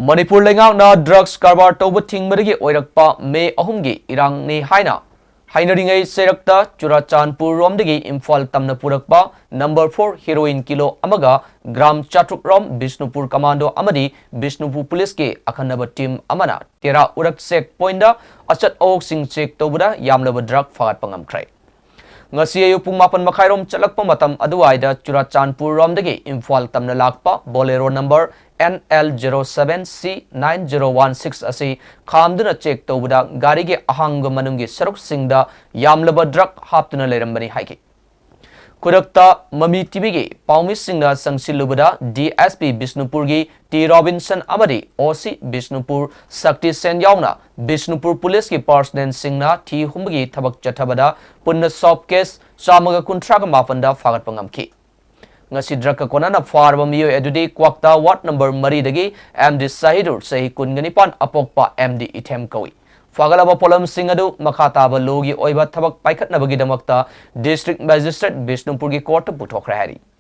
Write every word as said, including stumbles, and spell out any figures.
ꯃꯅꯤꯄꯨꯔ ꯂꯩꯉꯥꯛꯅ ꯗ꯭ꯔꯒꯁ ꯀꯔꯕꯥꯔ ꯇꯧꯕ ꯊꯤꯡꯕꯗꯒꯤ ꯑꯣꯏꯔꯛꯄ ꯃꯦ ꯑꯍꯨꯝꯒꯤ ꯏꯔꯥꯡꯅꯤ ꯍꯥꯏꯅ ꯍꯥꯏꯅꯔꯤꯉꯩ ꯆꯩꯔꯛꯇ ꯆꯨꯔꯥꯆꯥꯟꯄꯨꯔ ꯔꯣꯝꯗꯒꯤ ꯏꯝꯐꯥꯜ ꯇꯝꯅ ꯄꯨꯔꯛꯄ ꯅꯝꯕꯔ ꯐꯣꯔ ꯍꯤꯔꯣꯏꯟ ꯀꯤꯂꯣ ꯑꯃꯒ ꯒ꯭ꯔꯥꯝ ꯆꯥꯇ꯭ꯔꯨꯛ ꯔꯣꯝ ꯕꯤꯁꯅꯨꯄꯨꯔ ꯀꯃꯥꯟꯗꯣ ꯑꯃꯗꯤ ꯕꯤꯁꯅꯨꯄꯨꯔ ꯄꯨꯂꯤꯁꯀꯤ ꯑꯈꯟꯅꯕ ꯇꯤꯝ ꯑꯃꯅ ꯇꯦꯔꯥ ꯎꯔꯛ ꯆꯦꯛ ꯄꯣꯏꯟꯗ ꯑꯆꯠ ꯑꯋꯣꯛꯁꯤꯡ ꯆꯦꯛ ꯇꯧꯕꯗ ꯌꯥꯝꯂꯕ ꯗ꯭ꯔꯒ ꯐꯥꯒꯠꯄ ꯉꯝꯈ꯭ꯔꯦ꯫ ꯉꯁꯤ ꯑꯌꯨꯛ ꯄꯨꯡ ꯃꯥꯄꯟ ꯃꯈꯥꯏꯔꯣꯝ ꯆꯠꯂꯛꯄ ꯃꯇꯝ ꯑꯗꯨꯋꯥꯏꯗ ꯆꯨꯔꯥꯆꯥꯟꯄꯨꯔ ꯔꯣꯝꯗꯒꯤ ꯏꯝꯐꯥꯜ ꯇꯝꯅ ꯂꯥꯛꯄ ꯕꯣꯂꯦꯔꯣ number N L zero seven C nine zero one six ꯑꯁꯤ ꯈꯥꯝꯗꯨꯅ ꯆꯦꯛ ꯇꯧꯕꯗ ꯒꯥꯔꯤꯒꯤ ꯑꯍꯥꯡꯕ ꯃꯅꯨꯡꯒꯤ ꯁꯔꯨꯛꯁꯤꯡꯗ ꯌꯥꯝꯂꯕ ꯗ꯭ꯔꯒ ꯍꯥꯞꯇꯨꯅ ꯂꯩꯔꯝꯕꯅꯤ ꯍꯥꯏꯈꯤ꯫ ꯈꯨꯗꯛꯇ ꯃꯃꯤ ꯇꯤꯚꯤꯒꯤ ꯄꯥꯎꯃꯤꯁꯤꯡꯅ ꯆꯪꯁꯤꯜꯂꯨꯕꯗ D S P ꯕꯤꯁꯅꯨꯄꯨꯔꯒꯤ ꯇꯤ ꯔꯣꯕꯤꯟꯁꯟ ꯑꯃꯗꯤ O C ꯕꯤꯁꯅꯨꯄꯨꯔ ꯁꯛꯇꯤꯁꯦꯟ ꯌꯥꯎꯅ ꯕꯤꯁꯅꯨꯄꯨꯔ ꯄꯨꯂꯤꯁꯀꯤ ꯄꯥꯔꯁꯅꯦꯜꯁꯤꯡꯅ ꯊꯤ ꯍꯨꯝꯕꯒꯤ ꯊꯕꯛ ꯆꯠꯊꯕꯗ ꯄꯨꯟꯅ ꯁꯣꯞ ꯀꯦꯁ ꯆꯥꯝꯃꯒ ꯀꯨꯟꯊ꯭ꯔꯥꯒ ꯃꯥꯄꯟꯗ ꯐꯥꯒꯠꯄ ꯉꯝꯈꯤ꯫ ꯉꯁꯤ ꯗ꯭ꯔꯒꯀ ꯀꯣꯟꯅꯅ ꯐꯥꯔꯕ ꯃꯤꯑꯣꯏ ꯑꯗꯨꯗꯤ ꯀ꯭ꯋꯥꯛꯇꯥ ꯋꯥꯔꯗ ꯅꯝꯕꯔ ꯃꯔꯤꯗꯒꯤ M D ꯁꯍꯤꯗꯨꯔ, ꯆꯍꯤ ꯀꯨꯟꯒ ꯅꯤꯄꯥꯟ, ꯑꯄꯣꯛꯄ M D ꯏꯊꯦꯝ ꯀꯧꯏ꯫ ꯐꯥꯒꯠꯂꯕ ꯄꯣꯠꯂꯝꯁꯤꯡ ꯑꯗꯨ ꯃꯈꯥ ꯇꯥꯕ ꯂꯣꯒꯤ ꯑꯣꯏꯕ ꯊꯕꯛ ꯄꯥꯏꯈꯠꯅꯕꯒꯤꯗꯃꯛꯇ ꯗꯤꯁꯇ꯭ꯔꯤꯛ ꯃꯦꯖꯤꯁꯇ꯭ꯔꯦꯠ ꯕꯤꯁꯅꯨꯄꯨꯔꯒꯤ ꯀꯣꯔꯠꯇ ꯄꯨꯊꯣꯛꯈ꯭ꯔꯦ ꯍꯥꯏꯔꯤ꯫